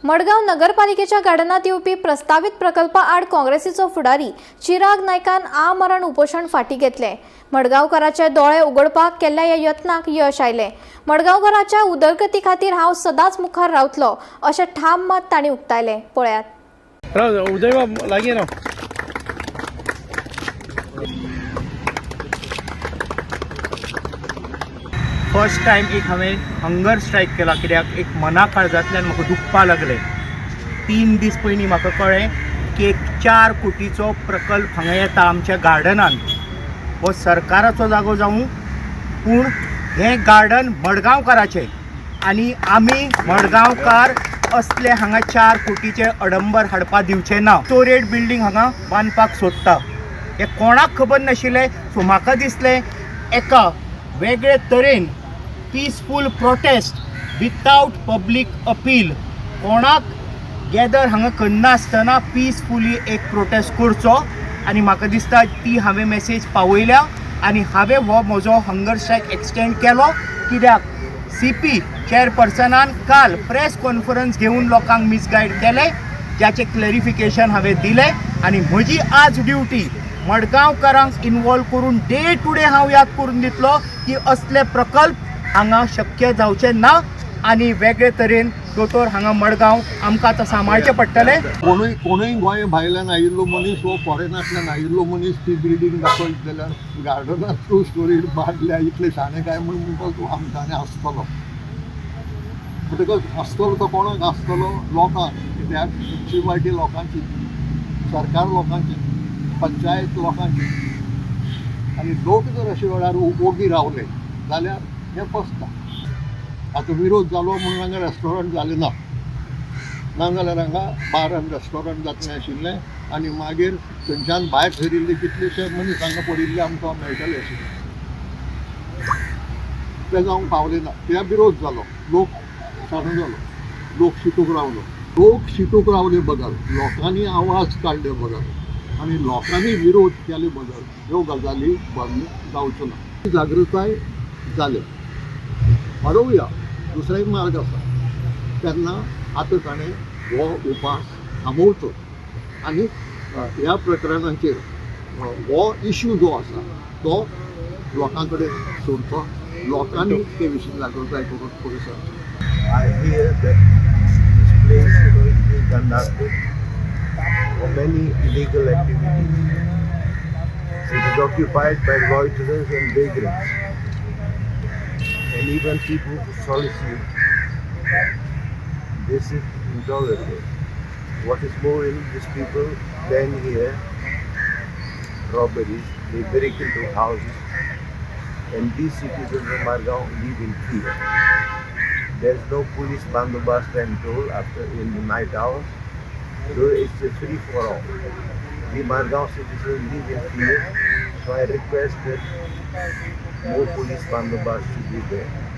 मडगांव नगरपालिकेच्या गार्डनात येवपी प्रस्तावीत प्रकल्पा आड काँग्रेसीचो फुडारी चिराग नायकान आमरण उपोशण फाटीं घेतलें. मडगांवकाराचे दोळे उगडपाक केल्ल्या ह्या यत्नाक यश आयलें. मडगांवकाराच्या उदरगती खातीर हांव सदांच मुखार रावतलो अशें ठाम मत तांणी उक्तायलें. पळयात. राव उदयबाब, लागीं राव. फर्स्ट टायम एक हांवें हंगर स्ट्रायक केला, कित्याक एक मना काळजांतल्यान म्हाका दुखपा लागलें. 3 दीस पयलीं म्हाका कळ्ळें की एक 4 कोटीचो प्रकल्प हांगा येता आमच्या गार्डनान. हो सरकाराचो जागो जावं, पूण हें गार्डन मडगांवकाराचें आनी आमी मडगांवकार असले हांगा 4 कोटीचे अडंबर हाडपा दिवचे ना. स्टोरेड बिल्डींग हांगा बांदपाक सोदता हें कोणाक खबर नाशिल्लें. सो म्हाका दिसलें एका वेगळे तरेन peaceful protest without public appeal, कोणाक गॅदर हांगा करनासतना पिसफुली एक प्रोटेस्ट करचो आनी म्हाका दिसता ती हांवें मॅसेज पावयल्या आनी हांवें हो म्हजो हंगर स्ट्रायक एक्सटेंड केलो, कित्याक सीपी चेअरपर्सनान काल प्रेस कॉन्फरन्स घेवन लोकांक मिसगायड केलें, ज्याचें क्लॅरिफिकेशन हांवें दिलें. आनी म्हजी आज ड्युटी मडगांवकारांक इनवॉल्व करून डे टू डे हांव याद करून दितलो की असले प्रकल्प हांगा शक्य जावचे ना आनी वेगळे तरेन दोतोर हांगा मडगांव आमकां आतां सांबाळचें पडटलें. कोणूय कोणूय गोंय भायल्यान आयिल्लो मनीस वो फॉरेनांतल्यान आयिल्लो मनीस ती बिल्डींग दाखयत जाल्यार गार्डनात टू स्टोरी बांदल्या, इतले शाणे काय म्हूण म्हणपाक तूं आमच्यांनी आसतलो. म्हणटकच आसतलो तो कोणाक आसतलो? लोकांक. कित्याक म्युन्सिपाल्टी लोकांची, सरकार लोकांची, पंचायत लोकांची आनी लोक जर अशे वेळार ओगी रावले जाल्यार हें फसता. आतां विरोध जालो म्हणून हांगा रेस्टॉरंट जालें ना. ना जाल्यार हांगा बार आनी रेस्टॉरंट जातलें आशिल्लें आनी मागीर थंयच्यान भायर सरिल्ले कितलेशे मनीस हांगा पडिल्ले आमकां मेळटले आशिल्ले. ते जावंक पावले ना कित्याक विरोध जालो. लोक शाणो जालो, लोक शिकूंक रावलो. लोक शिकूंक रावले बगर, लोकांनी आवाज काडले बगर आनी लोकांनी विरोध केले बगर ह्यो गजाली बंद जावच्यो ना. जागृताय जाले वाडोवया, दुसरोय मार्ग आसा. तेन्ना आतां ताणें हो उपास थांबोवचो आनी ह्या प्रकरणाचेर हो इशू जो आसा तो लोकां कडेन सोडचो. लोकांनी ते विशीं जागृताय करून फुडें सरचें. I hear that this place, is being conducted for many illegal activities. It is occupied by loiterers and vagrants, and even people who solicit. This is intolerable. What is more, these people plan here robberies, they break into houses, and these citizens of Margao live in fear. There's no police bandobast, I'm told, after in the night hours. So it's a free for all. The Margao citizens live in fear. So I request that more police bandobast should be there.